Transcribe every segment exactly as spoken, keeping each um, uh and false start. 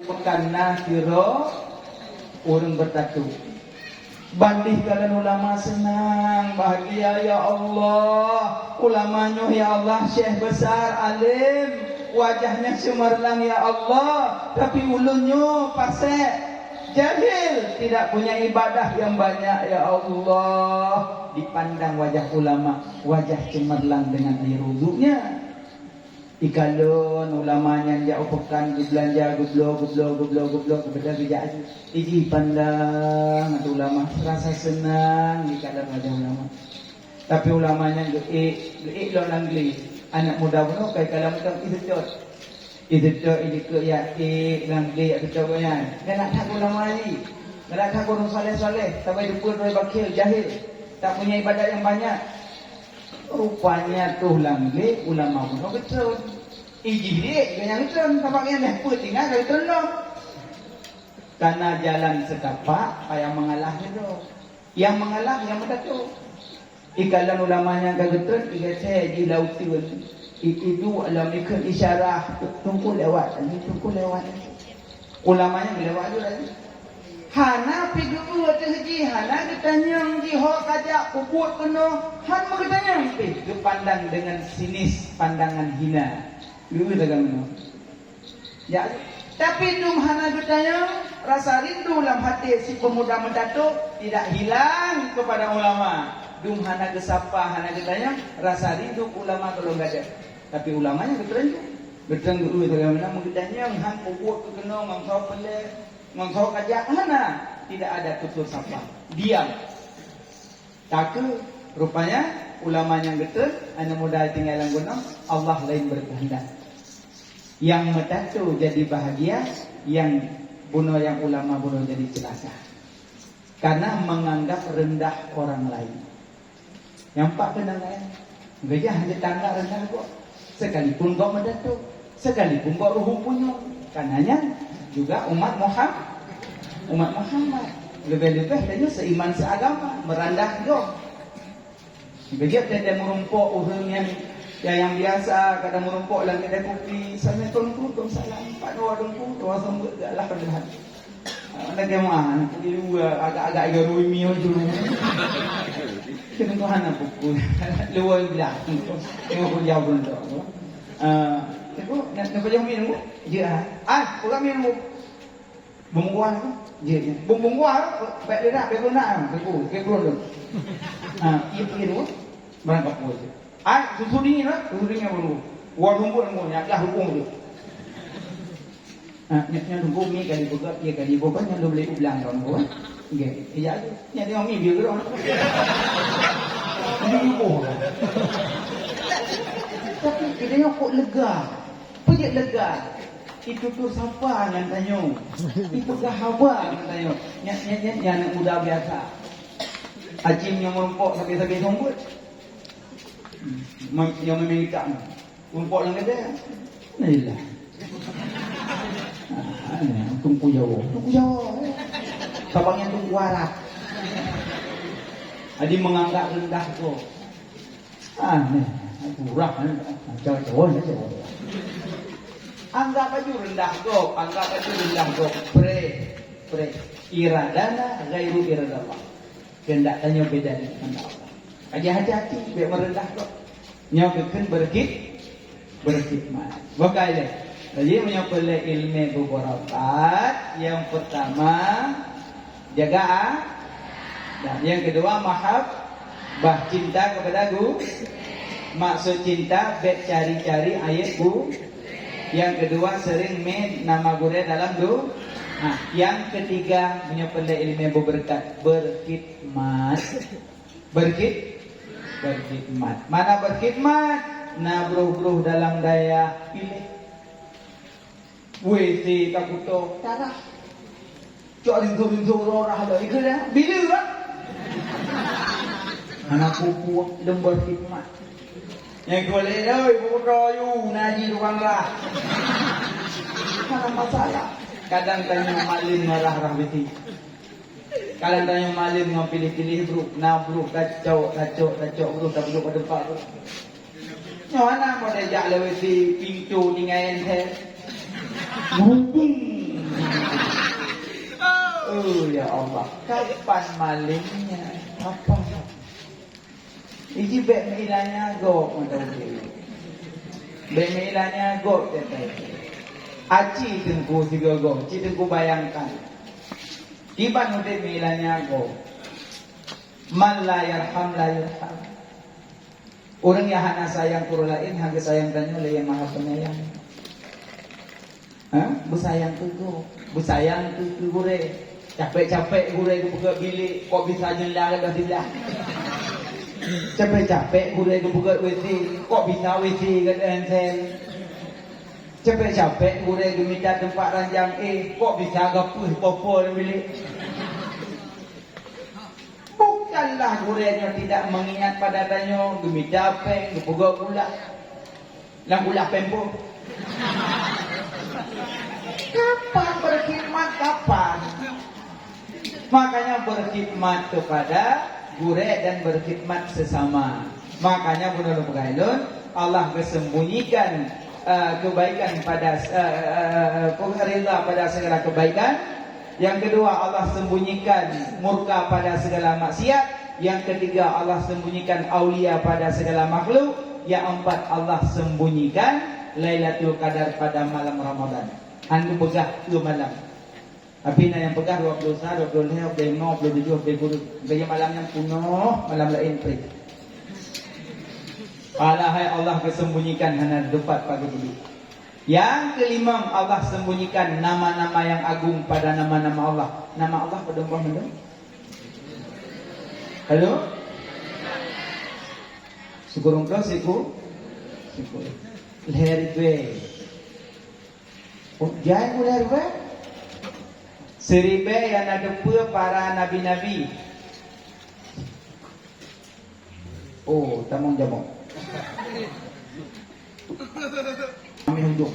Bukan na sidroe ureuëng beutato. Bandih kalon ulama seunang, bahagia, "Ya Allah, ulama nyoe, ya Allah, syekh besar, alim, wajahnya cemerlang, ya Allah, tapi ulôn nyoe pasék, jahil, tidak punya ibadah yang banyak, ya Allah." Dipandang wajah ulama, wajah cemerlang dengan air wuduknya. Ikalon ulama nyan jak u peukan geubeulanja, geubloe, geubloe, geubloe, geubloe, geubeda geujak aju. Ijih pandang ateueh ulama, rasa seunang ikalon wajah ulama. Tapi ulama nyan geuék, geuék lom lam glé. Aneuk muda bunoe kai kalon mantong iseutôt. Iseutôt, ijikeue jak ék lam glé jak seutôt gobnyan. Galak that ulama nyan. Galak that ureuëng saleh-saleh, sabai teupeu droe bakhiel, jahil. Tak punya ibadat yang banyak. Rupanya toh lam glé ulama bunoe geutrön. Ijih riek geuh nyang geutrön, sabab nyang lheueh peuet tinggai ka geutrön lom. Kana jalan setapak, payah mengalah keudroe. Nyang mengalah nyang meudato. Ikalon ulama nyang ka geutrön, igasée jih lam uteuen. Itidu alam ikheun isyarah, teungku lewat, teungku lewat. Ulama nyan geulewat laju laju. Hana pi geu-eu ateueh jih, hana geutanyong jih ho kajak peubuet keunoe, han meugeutanyong pih, geupandang dengan sinis, pandangan hina. Geu-eu lagée meunoe. Ya, tapi dum hana geutanyong, rasa rindu lam hati si pemuda meudato tidak hilang kepada ulama. Dum hana geusapa, hana geutanyong, rasa rindu ulama golom gadôh. Tapi ulama nyan geutrön ju. Geutrön geu-eu lagée meunan meugeutanyong, han peubuet keu keunoe ngon soe peureulée, ngon soe kajak, hana. Tidak ada tutur sapa. Diam. Takeu, rupanya ulama nyang geutrön, aneuk muda tinggai lam gunong, Allah laén berkehendak. Nyang meudato jadi bahagia, nyang bunoe nyang ulama bunoe jadi ceulaka. Karena menganggap rendah orang lain. Nyang pat keunong, eh? Geujak hana tanggap rendah gob. Sekalipun gob meudato, sekalipun gob ruhu punyueng. Karena nyan juga umat Muham-, umat Muhammad. Leubeh-leubeh tanyoe seiman seagama, meurandah gob. Beujeuet teuntée meurumpok ureuëng nyang, nyang, nyang biasa, kadang meurumpok lam kedai kupi, "Assalamualaikum, waalaikumsalam, Pak Dua Teungku, Dua Seumbeuet, Alhamdulillah." Ada jemaah, di luar, agak-agak iga rui mio dulu. Kena Tuhan apa pun. Luar bilang. Tengok pun jauh pun tak. Ah, tengok, nak, nak pajang mie nunggu? Ya. Ah, orang mie nunggu. Bungkuan tu, je, je. Bung-, bungkuan tu, baik dia nak, baik dia nak, baik dia, baik dia tu. Ha, iya, iya tu, barang kapal je. Ai, susu dingin lah, susu dingin apa tu? Wah, tunggu, tunggu, nyak dah hukum tu. Ha, nyak, nyak tunggu, mi kali buka, iya kali buka, nyak lu beli ublang tau, tunggu, eh. Okey, iya tu. Nyak tengok mi, biar gerong. Ini ibu. Tapi, dia tengok kok lega. Peujeuet lega. Itu tu sapa ngon tanyoe? Ipeugah haba ngon tanyoe? Nyan, nyan, nyan, nyan aneuk muda biasa. Acim nyang meurumpok sabe-sabe song buet. Mem-, nyang meminta meurumpok lam keudè. Alhamdulillah. Ah, ni, Teungku Jawa. Teungku Jawa. Sabab nyan Teungku Arab. Jadi menganggap rendah tu. Ah, ni, murah, eh. Macam cowok, eh, cowok. Anggap aju rendah gob, anggap aju rendah gob. Pre, pre. Iradana ghairu iradallah. Kehendak tanyoe beda dengan kehendak Allah. Jadi hati-hati, bèk meurendah gob. Nyoe keukeuen beureukhid-, beureukhidmat. Bukai lé. Jadi, meunyoe peureulèe ileumèe beubarakat, nyang peurtama, jaga a-, dan nyang keudua, mahabbah, cinta kepada gu-, maksud cinta, bèk cari-cari ayeb gu-, nyang keudua, seuring mé nama gurèe dalam du-, nah, nyang keutiga, meunyoe peureulèe ileumèe beubeureukat, beureukhidmat. Beureukhid-, beureukhidmat. Mana beureukhidmat? Na broh-broh dalam dayah piléh. W C ka kuto, tarah. Cok linto-linto rorah lom. Ikeu dah. Bila, Bang? Hana kupuih lom beureukhidmat. Nyang golek, "Oi, buku doyu, naji tukang rah." Hana masalah. Kadang tanyoe malem marah rah W C. Kalau tanyoe malem ngon piléh-piléh brôk, na brôk tacok, tacok, tacok brôk, tabrôk bak teumpat brôk. Nyoe hana model jak lewat si pintu tinggai enteh. Bubung. Allah, kapan malingnya? Kapan? Iji bèk meuilanya gob mantong. Bèk meuilanya gob teuntèe. Aci teungku sigoe gob, ci teungku bayangkan. Kiban udép meuilanya gob. Man la yarham la yurham. Ureueng nyang hana sayang keu ureueng laén, hana sayang tanyoe lé Yang Maha Penyayang. Ha? Beusayang keu gob, beusayang keu, keu gurèe. Capek-capek gurèe geupeugöt bilék, kok bisa jeundela gadôh siblah. Capek-capek gurèe geupeugöt WC, kok bisa WC gadôh handsel. Capek-capek gurèe geumita teumpat ranjang, eh, kok bisa gapeuh popo lam bilék. Bukanlah gurèe nyoe tidak mengingat pada tanyoe, geumita pèng, geupeugöt gula. Lam gula pèng pun. Kapan berkhidmat, kapan? Makanya berkhidmat kepada gurèe dan berkhidmat sesama. Makanya bunoe lôn peugah lôn, Allah geusembunyikan, eh, kebaikan pada, eh, eh, eh, ridha pada segala kebaikan. Yang kedua, Allah sembunyikan murka pada segala maksiat. Yang ketiga, Allah sembunyikan aulia pada segala makhluk. Yang empat, Allah sembunyikan Lailatul Qadar pada malam Ramadan. Hana geupeugah keu malam. Tapi na nyang peugah dua puluh sa, dua puluh lhèe, dua puluh lima, dua puluh tujuh, dua puluh delapan. Bagi malam nyang peunoh, malam laén preh. Padahai Allah geusembunyikan hana teumpat pageubri. Nyang keulimong, Allah sembunyikan nama-nama yang agung pada nama-nama Allah. Nama Allah padum boh mandum? Halo? Sikureueng ploh siku? Siku. Lhèe ribèe. Oh, jai ku lhèe ribèe? Siribèe nyang na geupeu para nabi-nabi. Oh, tamong jamok. Kami ujung.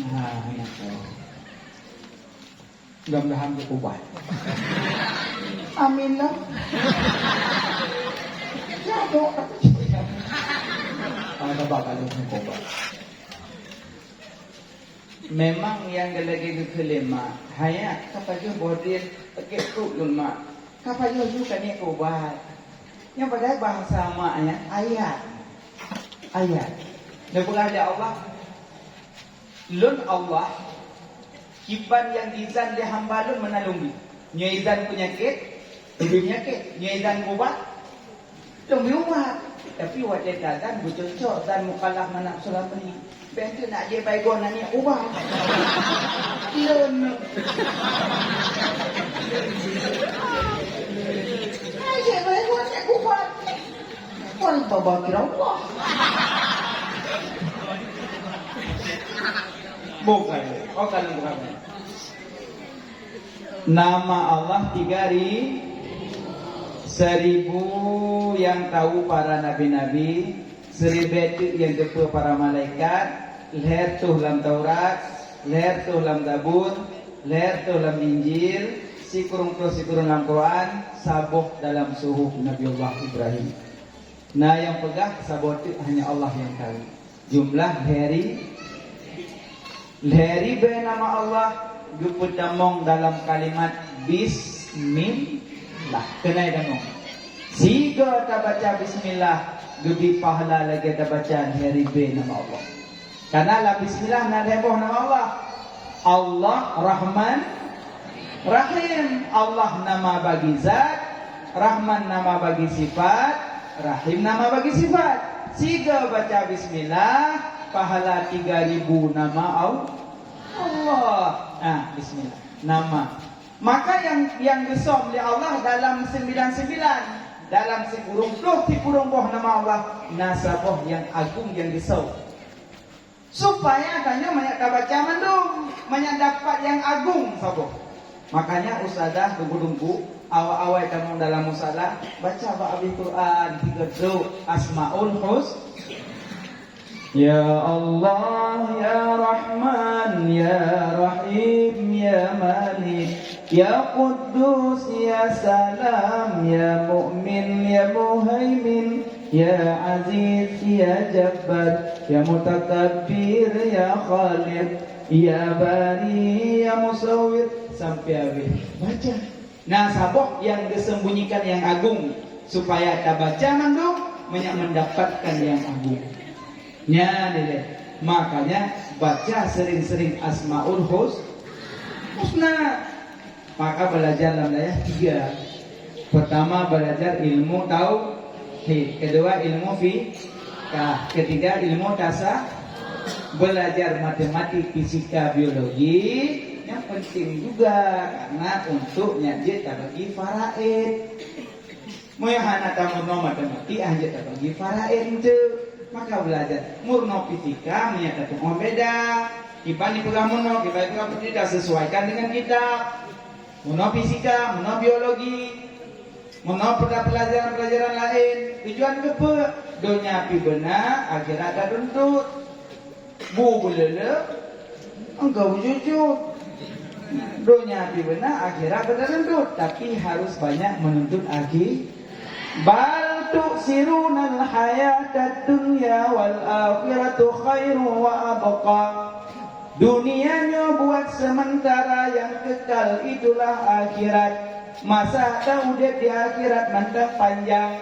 Nah, anak kau. Mudah-mudahan berubah. Amin lah. Jamok. Ah, nampak kalau berubah. Memang nyang lagèe geukheun lé mak, "Hai, ka pajoh boh drien sakét pruet lôn, mak. Ka pajoh ju kaniet keu ubat." Nyan padahai bahasa mak nyan ayat. Ayat. Neupeugah lé Allah, "Lôn Allah, kiban nyang izan lé hamba Lôn meunan Lôn bri. Nyoe izan peunyakét, Lôn bri peunyakét. Nyoe izan ubat, Lôn bri ubat." Tapi watèe tazan beucocok zan mukhalaf manhaj Sulami. Bèk keuh nak jép bagoe nyan ubat. Lôn. Nak jép bagoe nyan ubat. Wal baba kira Allah. Bukan. Oh, kan bukan. Nama Allah tiga ri-, seribu nyang tahu para nabi-nabi, siribèe teuk nyang geupeu para malaikat, lhèe reutôh lam Taurat, lhèe reutôh lam Zabur, lhèe reutôh lam Injil, sikureueng ploh sikureueng lam Quran, saboh dalam suhuf Nabiullah Ibrahim. Na nyang peugah saboh teuk hanya Allah nyang tahu. Jumlah lhèe ri-, lhèe ribèe nama Allah geupeutamong dalam kalimat bismillah. Keunoe tamong. Sigoe tabaca bismillah geubri pahala lagèe tabaca lhèe ribèe nama Allah. Karena lam bismillah na lhèe boh nama Allah. Allah Rahman Rahim. Allah nama bagi zat, Rahman nama bagi sifat, Rahim nama bagi sifat. Sigoe baca bismillah, pahala tiga ribu nama Al-, Allah. Nah, bismillah. Nama. Maka nyang, nyang geusöm lé Allah dalam sembilan sembilan, dalam sikureueng ploh sikureueng boh nama Allah, na saboh nyang agung nyang geusöm. Supaya tanyoe mangat tabaca mandum, mangat dapat nyang agung saboh. Makanya ustazah, teungku-teungku, awai-awai tamong dalam musala, baca bak abéh Quran, tiga trok Asmaul Hus-, Ya Allah, Ya Rahman, Ya Rahim, Ya Malik, Ya Quddus, Ya Salam, Ya Mu'min, Ya Muhaimin, Ya Aziz, Ya Jabbar, Ya Mutakabbir, Ya Khaliq, Ya Bari, Ya Musawwir, sampai habis. Baca. Nah, saboh nyang disembunyikan nyang agung, supaya tabaca mandum, meunyoe mendapatkan nyang agung. Nyan ilée. Makanya baca sering-sering Asmaul Hus-, Husna. Maka belajar lam dayah tiga. Pertama belajar ilmu tauhid, kedua ilmu fikah, ketiga ilmu tasa-, belajar matematik, fisika, biologi yang penting juga karena untuk nyan jeuet tabagi faraid. Meunyoe hana tameurunoe matematik, hanjeuet tabagi faraid enteuk. Maka belajar meurunoe fisika, meunyoe tateumé beda. Kiban jipeugah meurunoe, kiban jipeugah meurunoe, tasesuaikan dengan kitab. Meurunoe fisika, meurunoe biologi, meurunoe pela-, pelajaran-pelajaran laén. Tujuan keupeue? Donya pih beuna, akhirat ka tuntut. Bu beuleuleuk, engkau jujur. Donya pih beuna, akhirat beuna tuntut, tapi harus banyak menuntut akhi-, bal tu'sirunal hayatad dunya wal akhiratu khairu wa abqa. Dunia nyoe buat sementara, yang kekal itulah akhirat. Masa ta udeb di akhirat mantong panjang,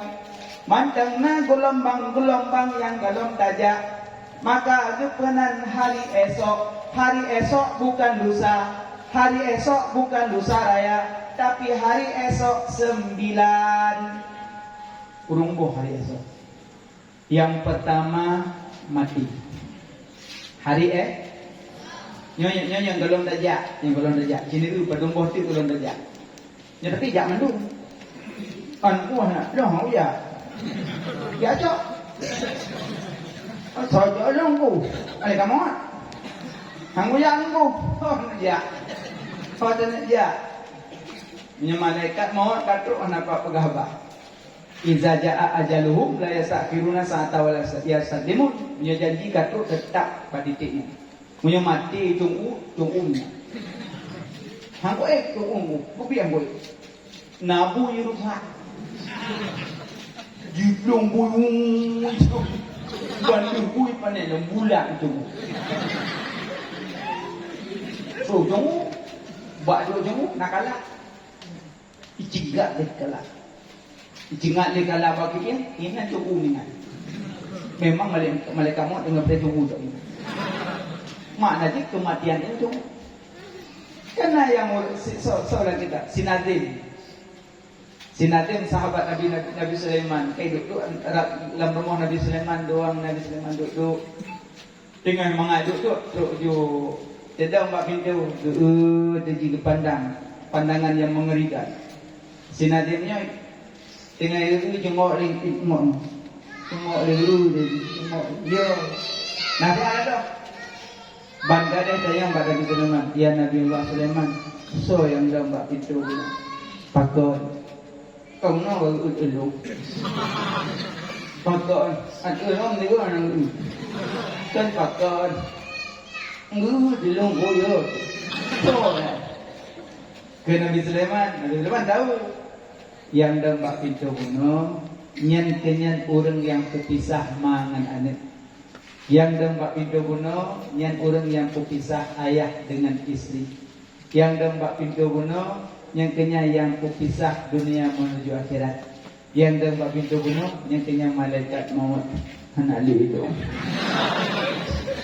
mantong na geulumbang-geulumbang nyang golom tajak. Maka geupeunan hari esok. Hari esok bukan lusa. Hari esok bukan lusa raya, tapi hari esok sembilan. Ureuëng boh hari esok. Yang pertama mati. Hari eh? Nyoe, nyoe, nyoe nyang golom tajak, nyang golom tajak. Sini tu padum boh tu golom tajak. Nyoe tapi jak mandum. An ku hana, lôn hana jak. Jak cok. Soe cok lôn ku. Ada kamu? Hang ku jak ku. Oh, hana jak. Oh, hana jak. Nyoe malaikat maut ka trok hana peugah haba. Iza jaa ajaluhum la yastakhiruna sa'atan wa la yastaqdimun. Nyoe janji ka trok teutap bak titik nyan. Meunyoe maté Teungku, Teungku nyan. Hang ko ék Teungku, bukti hang ko ék. Nabu yurufat. Jiblong buyung itu. Bandum bui panen lom bulak itu. So, Teungku, bak dua Teungku, nak kalah. Icingat lé kala. Icingat lé kala bak kién, ingat cuku ingat. Memang malaikat, malaikat maut deungon peurintah cuku tu ingat. Makna jih kematian itu cuku. Karena yang ur-, si, so, so lagi tak, si Nadim. Si Nadim sahabat Nabi, Nabi, Nabi Sulaiman. Kai duduk lam rumah Nabi Sulaiman, doang Nabi Sulaiman duduk. Teungoh mangat duek-duek, trok ju teudong bak pintoe, geu-eu teujih geupandang, pandangan nyang meungerikan. Si Nadim nyoe teungoh geu-eu, jingok lé, jingok, jingok lé, geu-eu lé, jingok, yo. Nabi Allah dah. Ban gadeh tanyong bak Nabi Sulaiman, "Ya Nabi Allah Sulaiman, soe nyang dong bak pintoe bunoe?" Pakon. Kong nyoe ureueng ulôn. Pakon, ateueh lom deungon ureueng. Kan pakon. Ngeuh dilôn buyôt. Soe nyan? Keu Nabi Sulaiman. Nabi Sulaiman tahu. Nyang dong bak pintoe bunoe, nyan keuh nyan ureueng nyang peupisah ma ngon aneuk. Nyang dong bak pintoe bunoe, nyan ureueng nyang peupisah ayah deungon istri. Nyang dong bak pintoe bunoe, nyan keuh nyan nyang peupisah dunia meunuju akhirat. Nyang dong bak pintoe bunoe, nyan keuh nyan malaikat maut. Hana lé ilôn.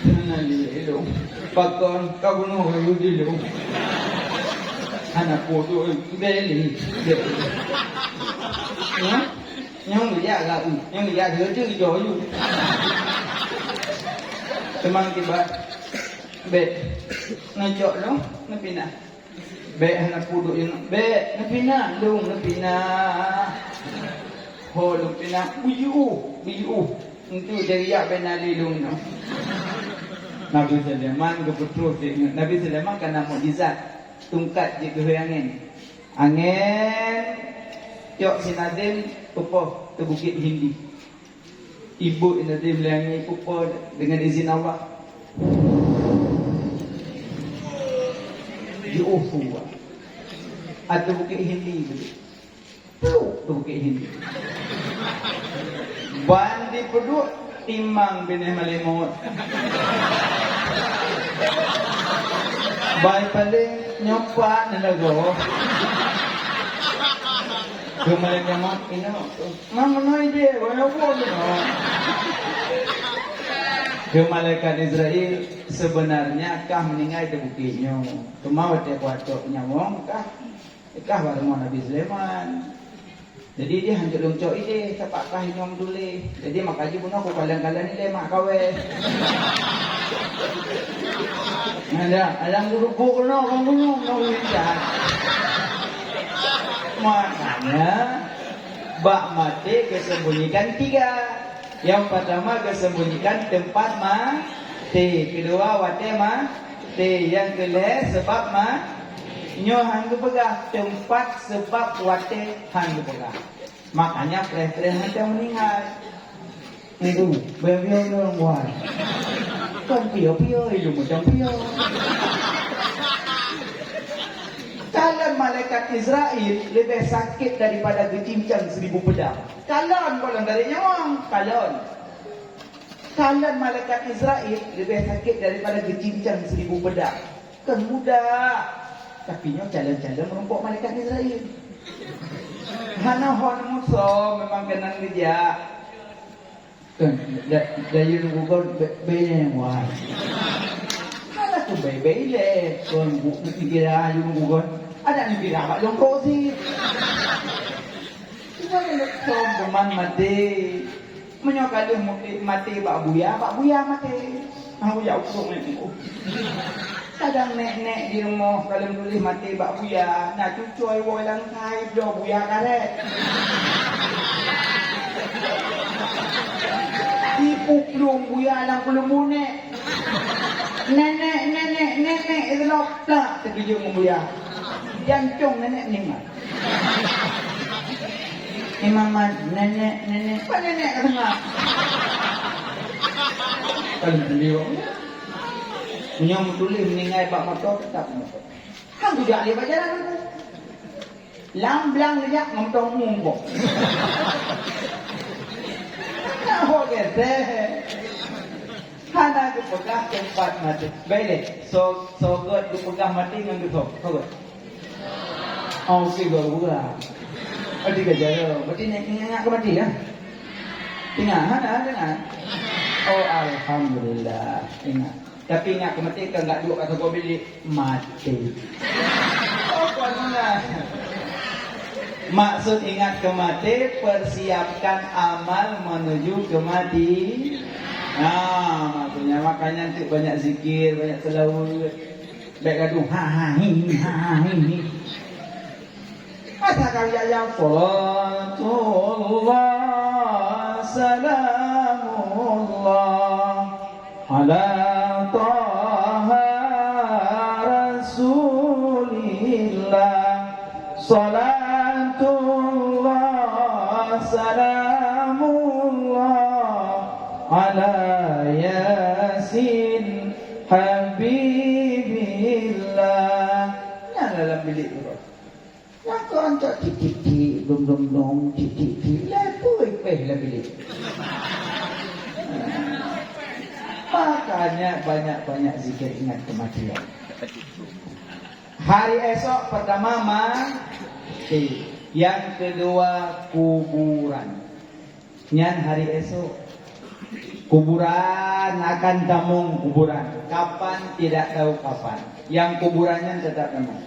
Hana lé ilôn. Pakon ka bunoe lôn dilôn. Hana po tu, bèk lé. Bèk lé. Ha? Nyang geujak gak, nyang geujak dua tu jauh ju. Teuma kiban. Bèk. Neucok lôn, neupinah. Bèk hana pudok jeuet. Bèk, neupinah, lôn neupinah. Ho lôn pinah, beujiôh, beujiôh. Entu dari yak bèk na lé lôn nyoe. Nabi Sulaiman geupeutroh jeuet. Nabi Sulaiman kana mukjizat. Tungkat jeuet geuhôi angén. Angén cok si Nadim peupoh keu Bukét Hindi. Ibu Nadim lé angén peupoh deungon izin Allah. Jiôh su. Ateueh Bukét Hindi tu. Peluk tu Bukét Hindi. Ban dipeuduek timang binéh malémot. Bai paleng nyoe pat na lagoe. Keu malaikat maut, inoe. Mang meunoe idéh, walaupun inoe. Keu malaikat Israel, sebenarnya kah meuninggai di bukét nyoe. Teuma watée kucok nyawöng kah, kah bak rumoh Nabi Sulaiman. Jadi, dia hanjeuet lôn cok idéh, sabab kah inong tuléh. Jadi, maka jih bunoe kukalon-kalon ilée mak kawé. Ada, alam guru-guru keunoe, ureueng gunong, ureueng intan. Makanya, bak maté geusembunyikan tiga. Yang pertama, geusembunyikan tempat maté. Kedua, watée maté. Yang keulhée, sebab ma-, nyoe han geupeugah tempat, sebab watée han geupeugah. Makanya preh-preh macam meuninggai. Ibu, beu-beu lôn wan. Kon piôh-piôh, ilu macam piôh. Kalon malaikat Israel leubeh sakét daripada geucincang seribu pedang. Kalon, kalon dari nyawöng, kalon. Kalon malaikat Israel leubeh sakét daripada geucincang seribu pedang. Kon mudah. Tapi nyoe calon-calon meurumpok malaikat Israel. Hana hon musoh memang keunan geujak. Kan, da-, dayun gugon be-, beye wai. Hana tu beye-beye le, kon bu-, dikira ayun gugon. Ada dikira bak longkok sih. Cuma longkok teman mati. Meunyoe ka lheueh maté bak buya, bak buya maté. Ah, buya ukrok nèk. Kadang nèk-nèk di rumoh ka lheueh tuléh maté bak buya, na cucoe woe lam kai bloe buya karet. Ipuplueng buya lam peuleumbô nèk. Nenek, nenek, nenek, itu lom plak teukeujeueng ngon buya. Jancong nenek meuninggai. Imam Mat, nenek, nenek, apa nenek ka deungoe? Kan beliau. Meunyoe meutuléh meuninggai bak moto, tetap moto. Kan kujak lé bak jalan aku. Lam blang geujak ngon moto umum kok. Nah, ho geseh. Hana geupeugah teumpat maté. Baik lé, so-, soe geupeugah maté ngon geusoe. Soe gét? Oh, si guru lah. Berarti ka jaroe. Berarti ingat, ingat, ingat keu maté, ya? Ingat, hana, hana ingat. Oh, alhamdulillah. Ingat. Tapi ingat keu maté, kan enggak duduk kat toko bilik. Maté. Oh, kuat sangat. Maksud ingat keu maté, persiapkan amal menuju kematian. Nah, maksudnya makanya tu banyak zikir, banyak selawat. Baik gaduh, ha, ha, hi, hi, ha, ha, hi, hi. Asa kali ayam. Salatullah, salamullah, ala taha rasulillah. Salatullah, salamullah, ala yasin habibillah. Nyan dalam bilik tu. Lakon cok tik, tik, tik, dum, dum, dum, tik, tik, tik. Lah tu ipeh lah bilik. Makanya banyak-banyak zikir ingat kematian. Hari esok pertama mati. Yang kedua kuburan. Nyan hari esok. Kuburan akan tamong kuburan. Kapan tidak tahu kapan. Yang kuburan nyan tetap tamong.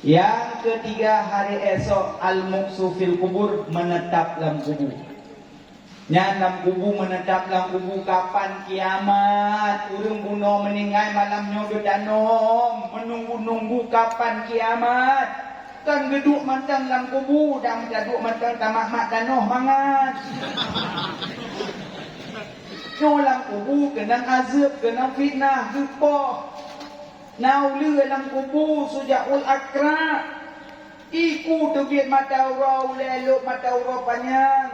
Yang ketiga hari esok al-muksu fil kubur, menetap lam kubu. Nyan lam kubu, menetap lam kubu kapan kiamat. Ureuëng bunoe meuninggai malam nyoe geutanom, meununggu-nunggu kapan kiamat. Kan geuduek mantong lam kubu, dan taduek mantong tamat-mat tanoh mangat. Nyoe lam kubu keunong azeueb, keunong fitnah, geupoh. Na uleue lam kubu sujaul akra. Iku teubiet mata uroe ulée lhok mata uroe panyang.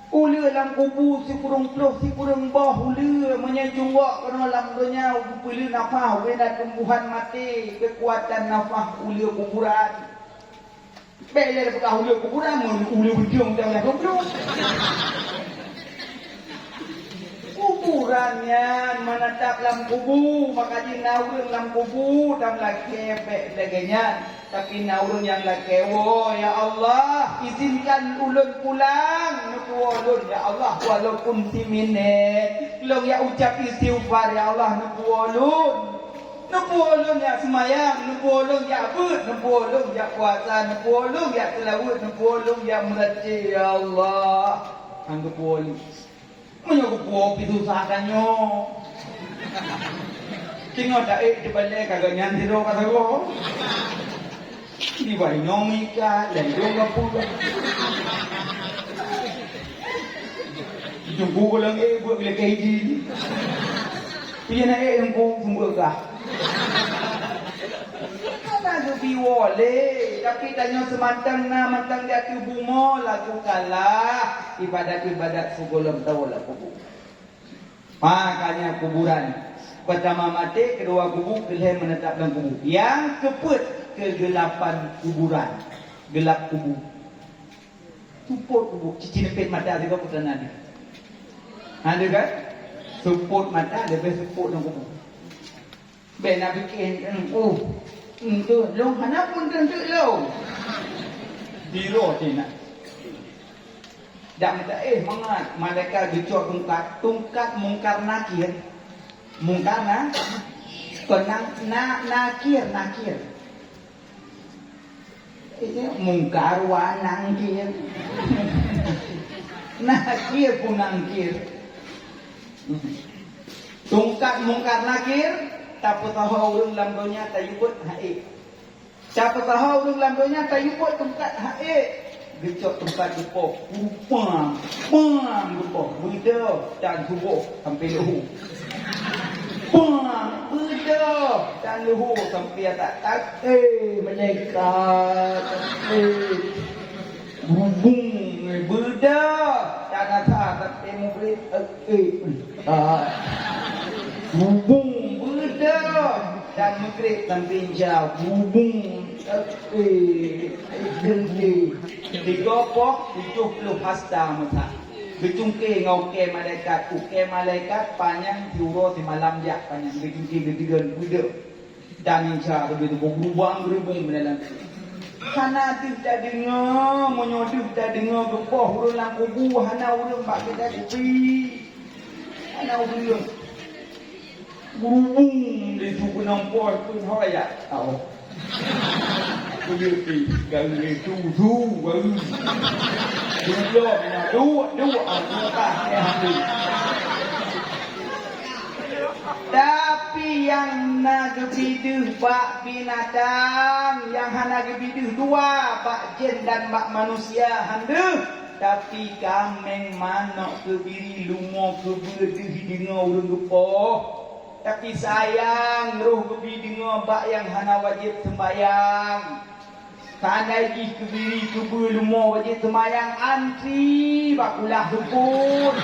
Uleue lam kubu sikureueng ploh sikureueng boh uleue, meunyoe jungok keunoe lam donya, upeuleueh nafah ubena tumbuhan maté, keukuatan nafah uleue kuburan. Bék lé peugah uleue kuburan, meunyoe uleue beujeueng dan dah goblok. Ureuëng nyan meunatap lam kubu, maka jih na ureuëng lam kubu dan lakée bék lagée nyan. Tapi na ureuëng nyang lakée, "Woe, ya Allah, izinkan ulôn pulang, neupuwoe lôn, ya Allah, walaupun siminét. Lôn jak ucap istighfar, ya Allah, neupuwoe lôn. Neupuwoe lôn jak seumayang, neupuwoe lôn jak beuet, neupuwoe lôn jak puasa, neupuwoe lôn jak seulaweuet, neupuwoe lôn jak meureuti, ya Allah." Anggeupuwoe lôn. Meunyoe geupuwoe pih susah tanyoe. Singoh taék teubalée ka geuh nyan sidroe ka sagoe. Di bainoe meuikat, laén dong gapue. Teungku gohlom ék buet geulakée idin. Pih na ék teungku sumbeue kah. Hana geubi woe lé, tapi tanyoe seumantang na mantang di ateueh bumoe lagoe kalah ibadat-ibadat sigohlom tawoe lam kubu. Makanya kuburan. Pertama maté, kedua kubu, keulhée meunatap lam kubu. Nyang keupeuet, keugelapan kuburan. Gelap kubu. Seupôt kubu, cicém neupet mata sigoe peutanah deuh. Ada kan? Seupôt mata, leubeh seupôt lam kubu. Bék na pike, "Hmm, oh, hmm, tu, lôn hana pun teunteuk lôn." Biro cina. Dak meuta-éh mangat, malaikat geucok tungkat, tungkat Mungkar Nakir. Mungkar na, kon nang, na, Nakir, Nakir. Ini Mungkar wa Nangkir. Nakir pun Nangkir. Tungkat Mungkar Nakir, tapeusaho ureuëng lam donya tayue beuet hak ék. Tapeusaho ureuëng lam donya tayue beuet tungkat hak ék. Geucok tungkat geupoh, pam, pam geupoh, beudôh dan suboh sampai leuhô. Pam, beudôh dan leuhô sampai atas. Takbir, malaikat, takbir. Bubung, beudôh dan asar sampai mugrib. Eh, eh, ah. Bubung, beudôh dan mugrib sampai insya. Bubung, eh, eh, eh. Tiga poh tujuh puluh hasta meusa. Geucungké ngon ukée malaikat, ukée malaikat panyang siuroe simalam jak panyang. Geucungké geudeungon beudôh. Dan insya Allah, begitu, beurubang-berubung meunalangkée. Hana deuh tadeungoe, meunyoe deuh tadeungoe geupoh ureuëng lam kubu, hana ureuëng bak geuda kupi. Hana ureuëng. Berubung di su keunong poh pun hoi ya. Tahu. Kulit di garu itu, su, garu. Belum, na, dua, dua, ah, dua, ah, ya, habis. Tapi nyang na geubi deuh bak binatang, nyang hana geubi deuh dua, bak jén dan bak manusia, han deuh. Tapi kaméng, manok, keubiri, lumo, keubeue deuh deungoe ureuëng geupoh. Tapi sayang, roh geubi deungoe bak nyang hana wajéb seumbahyang. Keuhai jih keubiri keubeue lumo wajéb seumayang antri bak kulah rukon.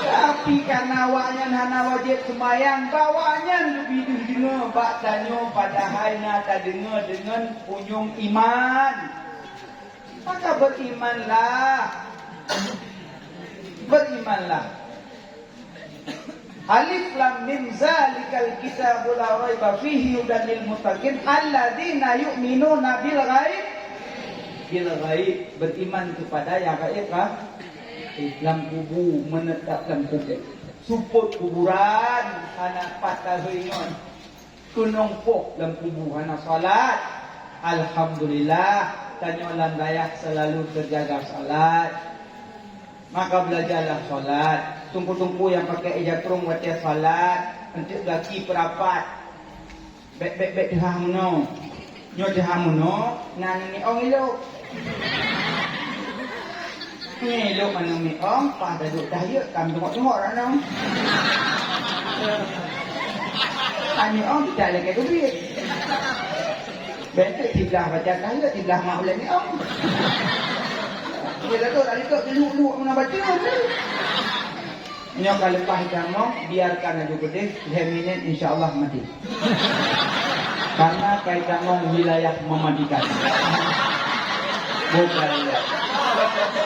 Tapi kareuna awaknyan hana wajéb seumayang, bak awaknyan leubeh deuh deungoe bak tanyoe, padahai na tadeungoe deungon punyueng iman. Maka berimanlah. Berimanlah. Alif Lam Mim, zalikal kitabu la raiba fihi, hudan lil muttaqin, alladzina yu'minuna bil ghaib. Bil ghaib, beriman kepada yang gaib, kan? Lam kubu, menetap lam kubu. Seupôt kuburan, hana pat tahôi ngon. Keunong poh lam kubu hana salat. Alhamdulillah, tanyoe lam dayah selalu teujaga salat. Maka beulajarlah salat. Teungku-teungku nyang pakai ija krông watée salat, eunteuk gaki peurapat. Bék, bék, bék teuhah meunoe. Nyoe teuhah meunoe, na aneuk miong ilok. Nyoe ilok aneuk miong, paih taduek tahiyat, ka meutungok-tungok lam nyoe. Aneuk miong kita lagée dubiet. Bék teuk siblah baca tahiyat, siblah mak ulée miong. Dia lalu, lalu tu, luek-luek meunan baca. Nyoe ka leupah itamong, biarkan laju keudeh, lhée minét insya Allah mati. Karena ka itamong wilayah mematikan. Bukan wilayah.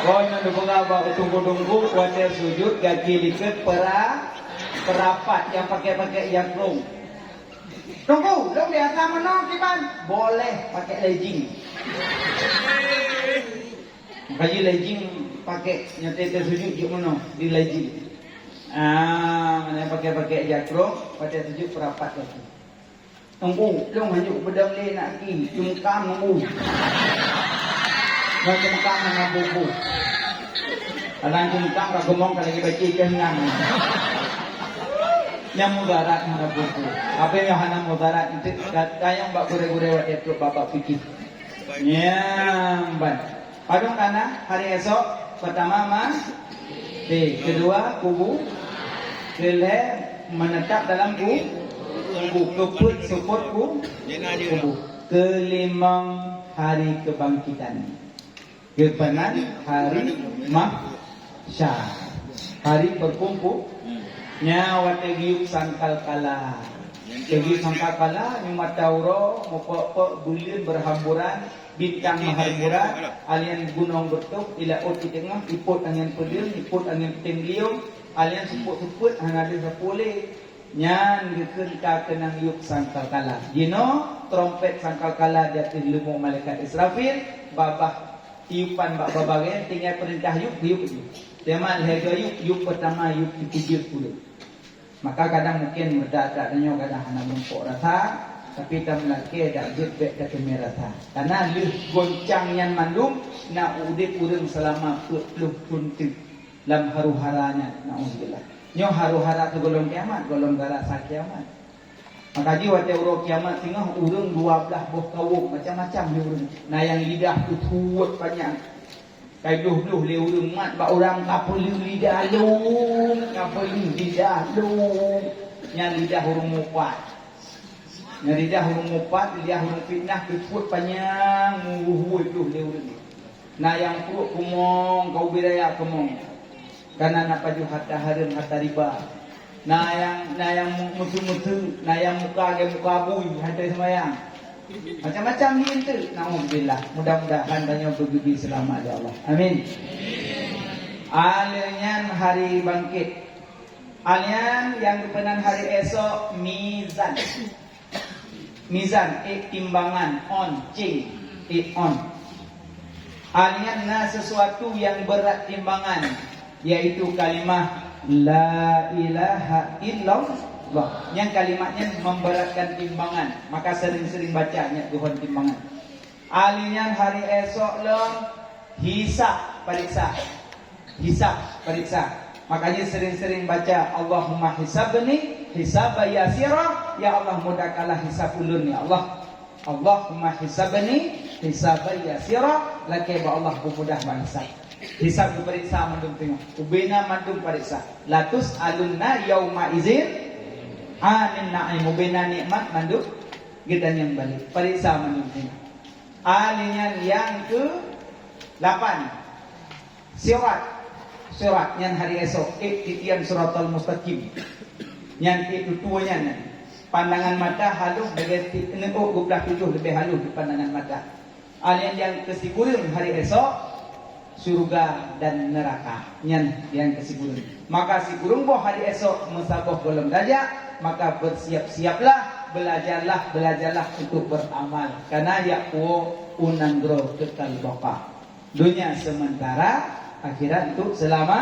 Kon nyang dipeugah bak teungku-teungku, watèe sujud gaki likot pera-, perapat nyang pakèk-pakèk jakrong. Teungku, lôn biasa meunoe kiban? Boleh, pakèk legging. Maka jih legging pakèk nyang teuh sujud jeuet meunoe di legging. Ah, mana pakèk-pakèk jakrong, watèe sujud perapat gaki. Teungku, lôn hanjeuet beudong lé nak ki, cungkam teungku. Ngon cungkam hana bubu. Kadang cungkam ka geumong ka lagi baca ikan nyan. Nyang mudarat hana bubu. Apa nyang hana mudarat itu tayang bak gurée-gurée watèe trok bak-bak fikih. Nyang ban. Padum kana hari esok, pertama ma-, eh, kedua kubu, kelhèe menetap dalam ku-, kubu, keupeuet seupôt ku-, kubu, keulimong hari kebangkitan, keupanan hari mahsyar, hari berkumpul. Nyan watèe geuyueb sangkakala. Geuyueb sangkakala, nyoe mata uroe, meupok-pok, buleuen berhamburan, bintang meuhar murah, alian gunong beutôb, i laôt i teungoh, ipot angén peudeueng, ipot angén peuteng liong, alian seupôt-seupôt hana deuh sapeue lé. Nyan geukheun ka keunong yueb sangkakala. Jinoe, trompet sangkakala di ateueh leumô malaikat Israfil, babah tiupan bak babah geuh, tinggai peurintah yueb, yueb, yueb. Teuma lhèe goe yueb, yueb peurtama, yueb sikeujeuet ulôn. Maka kadang mungken meuda-da tanyoe kadang hana meurumpok rasa, tapi tameulakèe dak jeuet bèk tateumé rasa. Karena lheueh goncang nyan mandum na udép ureueng seulama peuet ploh thon teuk lam haru-hara nyan, naudzubillah. Nyoe haru-hara teuh gohlom kiamat, gohlom ka rasa kiamat. Maka jih watèe uroe kiamat singoh ureueng dua blaih boh kawôm macam-macam jih ureueng. Na nyang lidah peutuet panyang, ka ibloh-bloh lé ureueng mat bak ureueng ka peuleueh lidah lôn, ka peuleueh lidah lôn. Nyan lidah ureueng mupat. Nyan lidah ureueng mupat, lidah ureueng fitnah, peuet panyang, meuhue-hue ibloh lé ureueng. Na nyang pruet keumong, ka ubé raya keumong. Kana na pajoh hareuem, harta riba. Na nyang, na nyang mu-, meusu-meusu, na nyang muka lagèe muka bui, hana seumayang. Macam-macam jih eunteuk. Naudzubillah. Mudah-mudahan tanyoe beugeubi seulamat, ya Allah. Amin. Alèh nyan hari bangkét. Alèh nyan nyang geupeunan hari esok, mizan. Mizan, eh, timbangan, on, céng, eh, on. Alèh nyan na sesuatu nyang beurat timbangan, yaitu kalimah la ilaha illallah. Nyang kalimat nyan memberatkan timbangan, maka sering-sering baca nyan geuhon timbangan. Alèh nyan hari esok lom hisab, pariksa. Hisab, pariksa. Makanya sering-sering baca, "Allahumma hisabni hisaba yasira." Ya Allah, mudahkanlah hisab ulun, ya Allah. "Allahumma hisabni hisaba yasira." Lakèe bak Allah peumudah bak hisab. Hisab geupariksa mandum teungoh. Ubena mandum pariksa. "Latus'alunna yauma izin 'anin na'im." Ubena nikmat mandum geutanyong balik. Pariksa mandum teungoh. Alèh nyan nyang keu lapan. Sirat. Sirat nyan hari esok, eh, titian siratal mustaqim. Nyan, eh, tutoe nyan, nyan. Pandangan mata halôh lagèe ti-, neuôk geuplah tujoh leubeh halôh di pandangan mata. Alèh nyan nyang keu sikureueng hari esok, syurga dan neuraka. Nyan nyang keu sikureueng. Maka sikureueng boh hari esok meusaboh gohlom tajak, maka bersiap-siaplah, belajarlah, belajarlah untuk beramal. Karena jak puwoe u nanggroe keukal baqa. Dunia sementara, akhirat untuk selama.